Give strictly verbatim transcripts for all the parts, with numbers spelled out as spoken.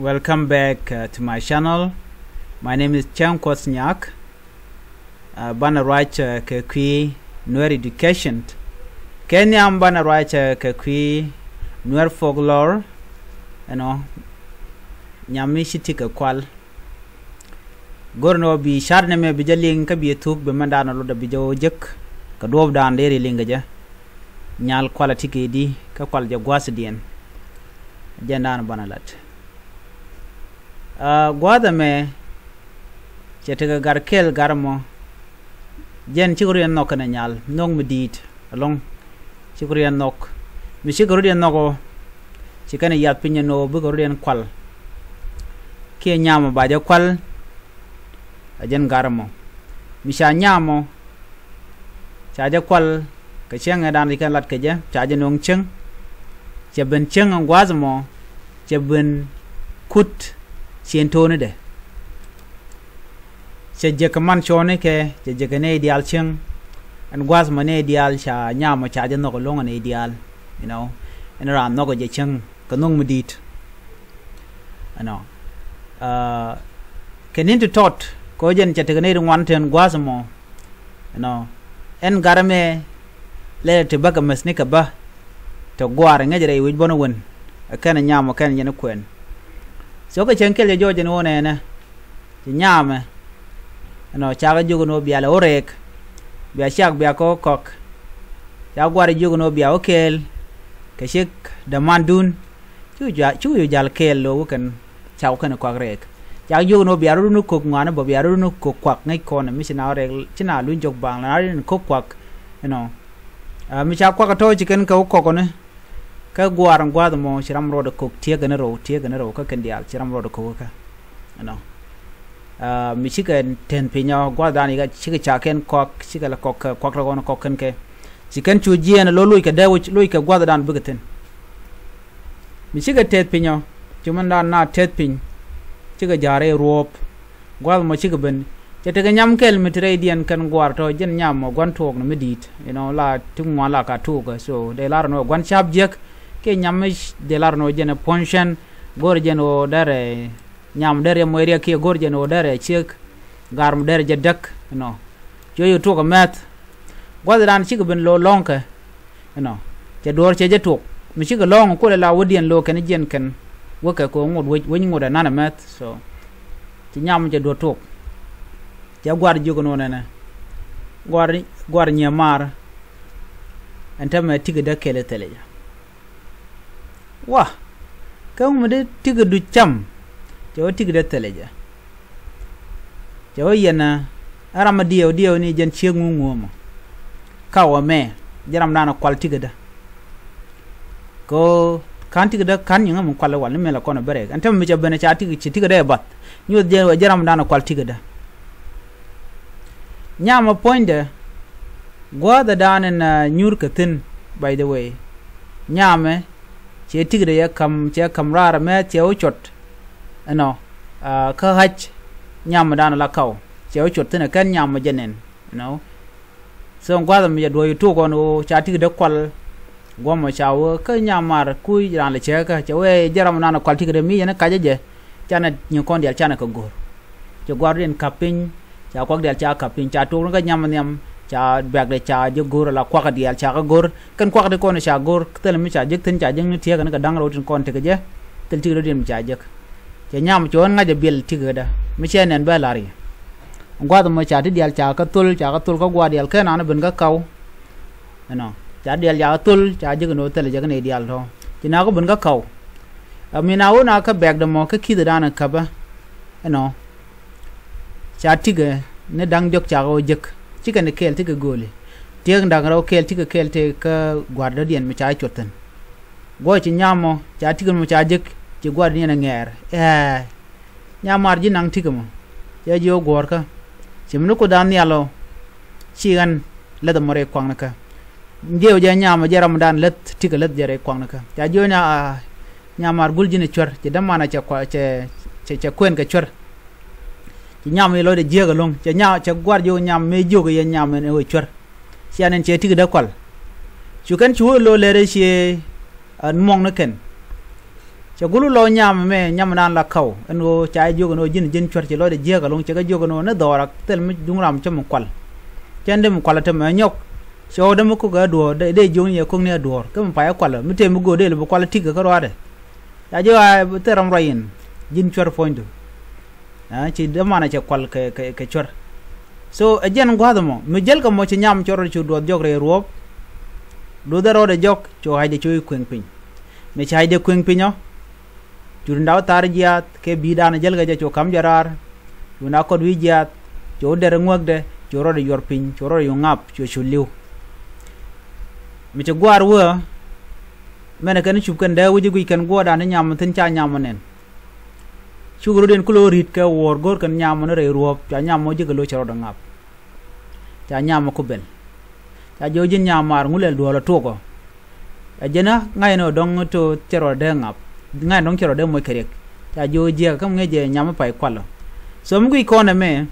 Welcome back uh, to my channel. My name is Chang Kuoth Nyak. Uh, banɛ ruac uh, kɛ kui̱ Nuer education. Kɛ nhiam banɛ ruac uh, kɛ kui̱ Nuer folklore. Ɛnɔ nyam mi ci ti kɛ kual. Go̱r ni wä bi car nɛmɛ bi jɛ liŋ kä bi thuk bi mɛn daanɔ lotdɛ bi jɛ wä jek. Kɛ duɔ̱ɔ̱p daan dee ri liŋ kɛ jɛ. Nyal kual a ti kɛ di kä kual jɛ gua̱thdiɛn. Jɛn daan banɛ lat. Aa, gua̱a̱th ɛmɛ cɛ tekɛ gar kɛl gar ɛmɔ. Jɛn cikɛ rut yɛn nhɔk kɛnɛ nyal nhɔk mi di̱i̱t ɛlɔ̱ŋ. Cikɛ rut yɛn nhɔk mi cikɛ rut yɛn nhɔk ɔ. Ci kɛnɛ yath piny ɛn ɣöö bikɛ rut yɛn kual. Kiɛ nyam ɔ ba jɛ kual. Ɛ jɛn gar ɛmɔ mi ca nyam ɔ. Ca jɛ kual kɛ cäŋ ɛ dan ci kɛn lat kɛ jɛ ca jɛ no̱o̱ŋ cäŋ. Cɛ ben cäŋ ɛn gua̱a̱th ɛmɔ cɛ ben kut ciëŋ to̱o̱nidɛ. Cɛ jek kɛ man cɔɔnikɛ cɛ jek kɛ nɛy diaal cäŋ. Ɛn gua̱a̱th ɛmɔ nɛy diaal ca nyam ɔ ca jɛ nhɔk ɛlɔ̱ŋ ɛ nɛy diaal. You know, ɛn raan nhɔk ɛ jɛ cäŋ kɛ nhɔk mi di̱i̱t. Ɛnɔ kɛ ni̱n ti tɔt kɛ ɣöö jɛn cɛ tekɛ nɛy ti ŋuan te ɛn gua̱a̱th ɛmɔ. Ɛnɔ ɛn gar ɛmɛ lɛ ti bä kɛ mäthni kɛ bä. Te gua̱a̱r ŋäc rɛy wi̱c bɔn wen ɛ kɛn nyam ɔ kɛn yɛn kuɛn. So kɛ cäŋ kɛl jɛ jɔɔc ɛn ɣöö nɛnɛ ci nyamɛ. Ɛnɔ cakɛ jiök ɛn ɣöö bia lɛ wä rɛɛk. Bia cak bia kɛ wä kɔk. Ca gua̱a̱r jiök ɛn ɣöö bia wä kɛɛl kɛ ciek dämandun. Cu cu jal kɛɛl lo̱o̱k kɛn cak kɛn kuak rɛɛk. Cak jiök ni wä bia rɔ̱dun ni kök ŋuani bä bia rɔ̱dun ni kök kuak ŋäc kɔn mi ci na wä rɛɛk ci na luny jɔk baŋ la na rɔ̱dun ni kök kuak. Ɛnɔ mi ca kuak tɔ̱ ci kɛn kɛ wä kɔkɔni. Kä gua̱a̱r in gua̱a̱th mɔ ci ram rɔɔdɛ kök tiek kɛn rɔw tiek kɛn rɔw kä kɛn diaal ci ram rɔɔdɛ kök kä. Ɛnɔ mi cikɛ tɛn piny ɔ gua̱a̱th dan ikä cikɛ ca kɛn kɔak cikɛ lɛ kɔk kɛ kuak rɛ kɔn kɔk kɛn kɛ. Ci kɛn cu jiɛɛn ɛ lo̱ loc kɛ dee wi̱c loc kɛ gua̱a̱th dan bikɛ thi̱n. Mi cikɛ tɛth piny ɔ ci mɛn dan na tɛth piny. Cikɛ ja̱a̱r i̱ ruɔ̱ɔ̱p gua̱a̱th mɔ cikɛ ben. Cɛ tekɛ nyam kɛl mi ti rɛydiɛn kɛn gua̱a̱r tɔ jɛn nyam mɔ gua̱n tuɔɔk ni mi di̱i̱t. You know la ti ŋuan la ka tuɔɔk so dee lar ni wä gua̱n ca̱p jiäk. Kiɛ nyam mi dee lar ni wä jɛn ɛ puɔ̱ny cɛn go̱o̱r jɛn ɣöö dɛrɛ nyam dɛrɛ mɔ area kiɛ go̱o̱r jɛn ɣöö dɛrɛ ciek. Gar mi dɛrɛ jɛ däk. You know cuɛ yɛ tuɔɔk ɛ mɛth. Gua̱th dan cikɛ ben lo̱o̱ lɔ̱ŋkɛ. Ɛnɔ cɛ duɔ̱ɔ̱r cɛ jɛ tuɔk mi cikɛ lɔ̱ŋ kulɛ la wädiɛn lo̱o̱ kɛn jiɛn kɛn. Wäkɛ kɛ ŋot wec wec ŋot ɛ nan ɛmɛth so. Ci nyam cɛ duɔ̱ɔ̱r tuɔk. Cɛ gua̱r jiök ɛn ɣöö nɛnɛ gua̱r gua̱r nyiɛ maar. Ɛn täämɛ tikɛ dee kɛl ɛ thilɛ jɛ. Wa kä ŋu mi dee tikɛ duc cam. Cɛ wä tikɛ dee thilɛ jɛ. Cɛ wä yɛn ɛ ram mi diɛw diɛw ni jɛn ciek ŋuŋ ŋuɔ̱mɔ. Ka wä mɛ jɛ ram dan kual tikɛ dee. Kɛ ɣöö ka̱n tikɛ dee ka̱n nyiŋä mi kual iwal ni mɛl ɛ kɔn ɛ bɛ rɛk ɛn täämɛ mi cɛ ben ɛ ca tikɛ ci tikɛ dee ɛ bath. Nyuɔth jɛ wä jɛ ram dan kual tikɛ dee. Nyamɛ puɔ̱nydɛ gua̱a̱thɛ dan in nyuur kɛ thi̱n. By the way nyamɛ cɛ tikdɛ yɛ ka̱m cɛ ka̱m raar ɛmɛ cɛ wä cuɔt. Ɛnɔ kä ɣa̱c nyamɛ dan la kaw cɛ wä cuɔt thi̱n ɛ kɛn nyamɛ jɛ nɛn. Ɛnɔ so gua̱a̱thɛ mi jɛ duɔ̱ɔ̱c tok ɣɔn ɣöö ca tikdɛ kual. Guɔ̱mɔ ca wee kä nyamar kuc raan lɛ cɛ kä cɛ wee jɛ ram nan kual tikɛ dee mi yɛn kacä jɛ. Canɛ nyin kɔn dial canɛ kɛ go̱r. Cɛ guar diɛn kap piny. Ca kuak dial ca kap piny ca tok ni kä nyam nhiam. Ca bɛ̈k dee ca jɛ go̱r ala kuak dial ca kä go̱r kɛn kuak di kɔn ca go̱r thil mi ca jek thin ca jek ni tiek ni kɛ da̱ŋ rɛw tin kɔn tekɛ jɛ. Thil tikɛ dee diɛn mi ca jek. Cɛ nyam cɛ ɣän ŋa̱c a biɛl tikädä mi cɛ nɛn bɛ la̱r yɛ. Gua̱th mɔ ca ti dial ca kä thol ca kä thol kä gua̱a̱r dial ken an ben kä kaw. Ɛnɔ ca dial ca kä thol ca jek ɛn ɣöö thilɛ jɛ kä nɛy dial tɔ ci na kä ben kä kaw. Ɛ mi na ɣöö na kä bɛɛkdɛ mɔ kä ki̱thɛ da̱a̱n ɛ käpä. Ɛnɔ ca tikɛ ni da̱ŋ jɔk ca kä ɣöö jek cikɛ ni kɛɛl tikɛ gööli. Tiek da̱ŋ rɛw kɛɛl tikɛ kɛɛl tëë kä gua̱a̱r dɔ̱diɛn mi ca cuɔth thi̱n. Guɔ ci nyam mɔ ca tikɛ mɔ ca jek ci gua̱a̱r diɛn ɛ ŋɛɛr ɛɛ. Nyam mar ji̱ naŋ tikɛ mɔ cɛ ji̱ ɣä guɔ̱ɔ̱rkä. Ci mi ni kudan nhial ɔ ci ɣän läth ɛmɔ rɛy kuaŋnikä. Jiɛw jɛ nyam ɔ jɛ ramdan läth tikɛ läth jɛ rɛy kuaŋnikä ca ji̱ ɣä nya. Nyam mar gul ji̱n ɛ cuär ci dämanɛ cɛ cɛ cɛ kuɛn kɛ cuär. Ci nyam i̱ lɔcdɛ jiääk ɛlɔ̱ŋ cɛ nyam cɛ gua̱r jiök nyam mëë jiök yɛ nyam ɛn ɛ wee cuär. Ciɛ nɛn cɛ tikɛ dee kual. Cu kɛn cu wä lo̱o̱ lɛr ëë ciɛ ɛn muɔ̱ŋ ni kɛn. Cɛ gulu lɔ nyam mɛ nyam nan la kaw ɛn ɣöö ca jiök ɛn ɣöö ji̱n ji̱n cuɛr ci lɔcdɛ jiääk ɛlɔ̱ŋ cɛ kɛ jiök ɛn ɣöö ni dhɔɔra thil mi duŋ ram cä mi kual. Cɛn dee mi kual ɛ te mɛ nyɔk. Cɛ ɣöö dee mi kok ɛ duɔ̱ɔ̱r dee jiök ni yɛ kok ni ɛ duɔ̱ɔ̱r kä mi pay ɛ kual mi tëë mi go̱o̱r dee li bi kual ɛ tik kä ruaadɛ. Ca jiök a thil ram ruac in ji̱n cuɛr puɔ̱nydu. Ci dee manɛ cɛ kual kɛ cuɛr. So ɛ jɛn gua̱a̱th ɛmɔ mi jäl kɛ mɔ ci nyam cɔr rɔ cu duɔth jɔk rɛy ruɔ̱ɔ̱p. Duɔth ɛ rɔɔdɛ jɔk cu ha̱cdɛ cu kueŋ piny. Mi ci ha̱cdɛ kueŋ piny ɔ. Cu rinda wä thar jiaath kɛ bi̱i̱ daanɛ jäl kɛ jɛ cu ka̱m jɛ raar. Cu rinda kɔt wi̱i̱ jiaath cu wä dɛr ŋuäkdɛ cu rɔɔdɛ yuɔr piny cu rɔɔdɛ yu ŋap cu cu li̱w. Mi ci guaar wä. Mɛnɛ kɛn cup kɛn dee wi̱c i̱ guic kɛn guɔɔdan ti nyam thi̱n ca nyam ɔ nɛn. Cuk rot in kulo ri̱t kɛ wuɔ̱ɔ̱r go̱r kɛn nyam ɔ ni rɛy ruɔ̱ɔ̱p ca nyam ɔ ji̱ kɛ lo̱c cɛ rɔɔdɛ ŋap. Ca nyam ɔ ku bɛl. Ca jiɔ ji̱n nyam maar ŋulɛl duɔ̱ɔ̱l ɔ tuɔk ɔ. Ɛ jɛn ɛ ŋa̱c ni ɔ dɔ̱ŋ to cɛ rɔɔdɛ dee ŋap. Ŋa̱c ni dɔ̱ŋ cɛ rɔɔdɛ moc kɛ riɛk. Ca jiɔ jiɛk kä mi ŋi̱c jɛ nyam ɔ pay kual ɔ. So mi guic kɔn ɛmɛ.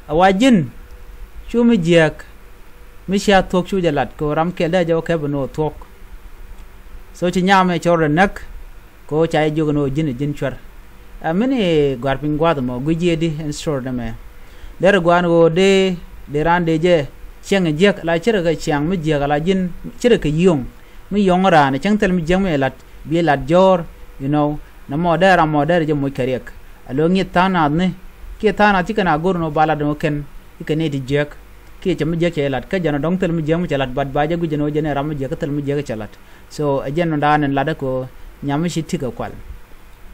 Ɛ wa ji̱n cu mi jiɛk. Mi cia thuɔ̱k cu jɛ lat kɛ ɣöö ram kɛl dee jɛ wä kɛp ɛn ɣöö thuɔ̱k. So ci nyam ɛ cɛ rɔɔdɛ näk. Kɛ ɣöö ca jɛ jiök ɛn ɣöö ji̱n ɛ ji̱n cuɛr. Ɛ mini gɔ̱a̱r piny gua̱a̱th ɛmɔ guic jiɛɛdi ɛn story nɛmɛ. Derɛ gɔaa ɛn ɣöö dee dee raan dee jɛ ciɛŋ ɛ jiäk ala ce̱tkɛ kɛ ciaŋ mi jiäk ala ji̱n ce̱tkɛ kɛ yio̱ŋ. Mi yɔ̱ŋ raan ɛ cäŋ thil mi jiäk mi ɛ la̱t bi ɛ la̱t jɔ̱ɔ̱r. You know nɛmɔ dee ram mɔ dee rɛ jɛ moc kɛ riɛk. Ɛ lo̱ ŋi̱eth tha̱a̱ŋ naath ni kiɛ tha̱a̱ŋ naath ci kɛn a go̱r ɛn ɣöö ba lat ɛn ɣöö kɛn i̱ kɛn i̱ ti jiäk. Kiɛ cɛ mi jiäk cɛ ɛ la̱t kä jɛn ɔ dɔ̱ŋ thil mi jiäk mi cɛ la̱t bat ba jɛ guic ɛn ɣöö jɛn ɛ ram mi jiäk kä thil mi jiäk cɛ la̱t. So ɛ jɛn ɔ da̱a̱n ɛn lat ɛ kɛ ɣöö nyam mi ci tik ɛ kual.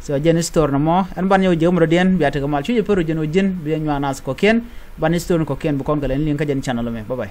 So jɛn story nɔmɔ ɛn ban nyɔk jiäk mi rɔ̱diɛn bia tekɛ mal cuc ɛ pär ɔ jɛn ɔ ji̱n bi ɛ nyuan nath kɔ̱kiɛn. Ban story kɔ̱kiɛn bi kɔn kɛ lɛn liŋ kä jɛn channel ɛmɛ. Bye bye.